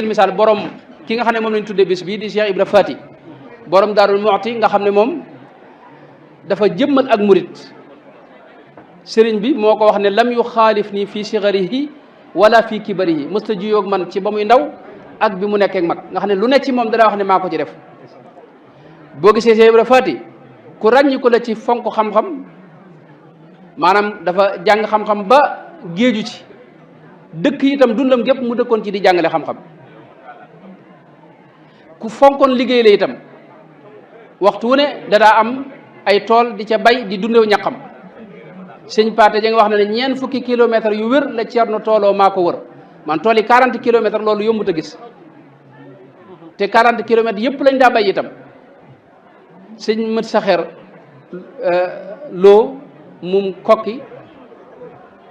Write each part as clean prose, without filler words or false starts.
misaal borom ki nga xam ne moom lañ tuddee bis bii di Cheikh Ibra Fati borom Daarul Muxti nga xam ne moom dafa jëmmal ak murit sëriñ bi moo ko wax ne lam yu xaalif nii fii sigarihi wala fii kibarihi mësta juyoog man ci ba muy ndaw ak bi mu nekkee mag nga xam ne lu nekk ci moom dana wax ne maa ko ci def. boo gisee Cheikh Ibra Fati ku ràññi ko la ci fonk xam-xam maanaam dafa jàng xam-xam ba géeju ci dëkk itam dundam gépp mu dëkkoon ci di jàngale xam-xam ku fonkoon liggéey la itam waxtu wu ne dadaa am ay tool di ca bay di dundew ñaqam sëñ Paate ja nga wax ne ne ñeent fukki kilomètres yu wér la Ceerno tooloo maa ko wër man tool yi 40 kilomètres loolu yombut a gis te 40 kilomètres yëpp lañ daa bay itam sëñ mët saxeer loo mum kokki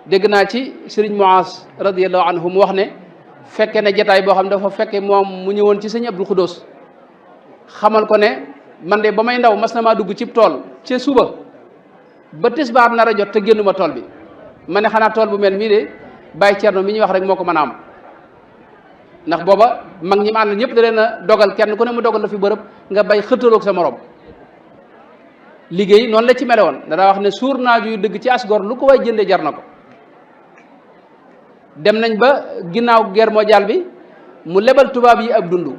dégg naa ci sëriñ Muas radiyallahu anhu mu wax ne fekke ne jataay boo xam ne dafa fekke moom mu ñëwoon ci sëñ Abdul Xudoos xamal ko ne man de ba may ndaw mas na maa dugg cib tool ca suba ba tisbaar nar a jot te génnuma tool bi ma ne xanaa tool bu mel mii de bàyyi Cerno mi ñuy wax rek moo ko mën a am ndax booba mag ñi ma àndal ñëpp da leen a dogal kenn ku ne mu dogal la fi bërëb nga bay xëttaloog sa morom liggéey noonu la ci mele woon danaa wax ne suur naaju yu dëgg ci asgor lu ko way jënde jar na ko dem nañ ba ginnaaw guerre mondiale bi mu lebal tubaab yi ab dund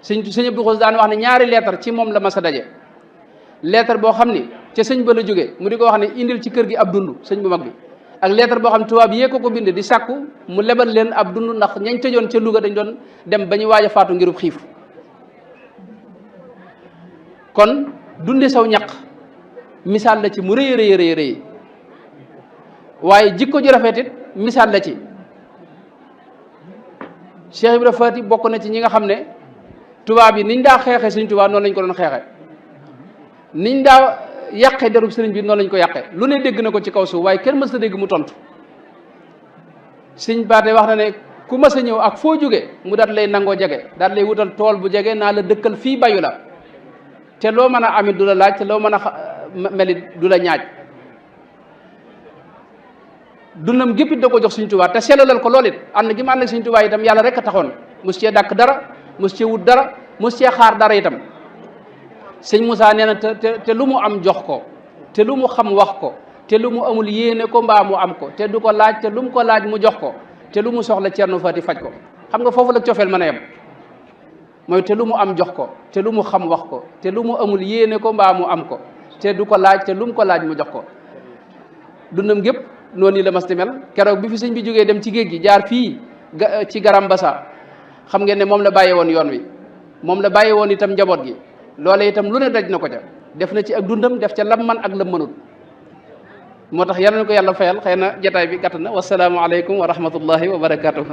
sëñ Abdou Khoudoss daan wax ne ñaari lettre ci moom la mas a daje lettre boo xam ni ca sëñ ba la jógee mu di ko wax ne indil ci kër gi ab dund sëñ bu mag bi ak lettre boo xam ne tubaab yee ko bind di sàkku mu lebal leen ab dund ndax ñañ tëjoon ca Louga dañ doon dem ba ñu waaj a faatu ngirub xiif kon dunde saw ñaq misaal la ci mu rëy rëy rëy waaye jikko ju rafet it misaal la ci Cheikh Ibra Fati bokk na ci ñi nga xam ne tubaab yi niñ daa xeexe sëñ Tuubaa noonu lañ ko doon xeexe niñ daa yàqe derub sëriñ bi noonu lañ ko yàqe lu ne dégg na ko ci kaw suuf waaye kenn mës a dégg mu tontu sëñ Paate wax na ne ku mës a ñëw ak foo jóge mu daat lay nangoo jege daat lay wutal tool bu jege naa la dëkkal fii bayu la te loo mën a amit du la laaj te loo mën a melit du la ñaaj dundam géppit da ko jox Sëñ Tuubaa te sellalal ko lool it ànd gi mu ànd ak Sëñ Tuubaa itam yàlla rek a taxoon mos cee dàkk dara mos cee wut dara mos cee xaar dara itam sëñ Moussa nee na te lu mu am jox ko te lu mu xam wax ko te lu mu amul yéene ko mbaa mu am ko te du ko laaj te lu mu ko laaj mu jox ko te lu mu soxla Ceerno Fati faj ko xam nga foofu la cofeel mën a yem mooy te lu mu am jox ko te lu mu xam wax ko te lu mu amul yéene ko mbaa mu am ko te du ko laaj te lu mu ko laaj mu jox ko dundam gépp noonu la mas di mel keroog bi fi sëñ bi jógee dem ci géej gi jaar fii ci Garam Bassa xam ngeen ne moom la bàyyi woon yoon wi moom la bàyyi woon itam njaboot gi loole itam lu ne daj na ko ca def na ci ak dundam def ca lam man ak lam mënut moo tax yal na ko yàlla fayal xëy na jataay bi gàtt na wasalaamu aleykum wa rahmatullahi wa barakaatuh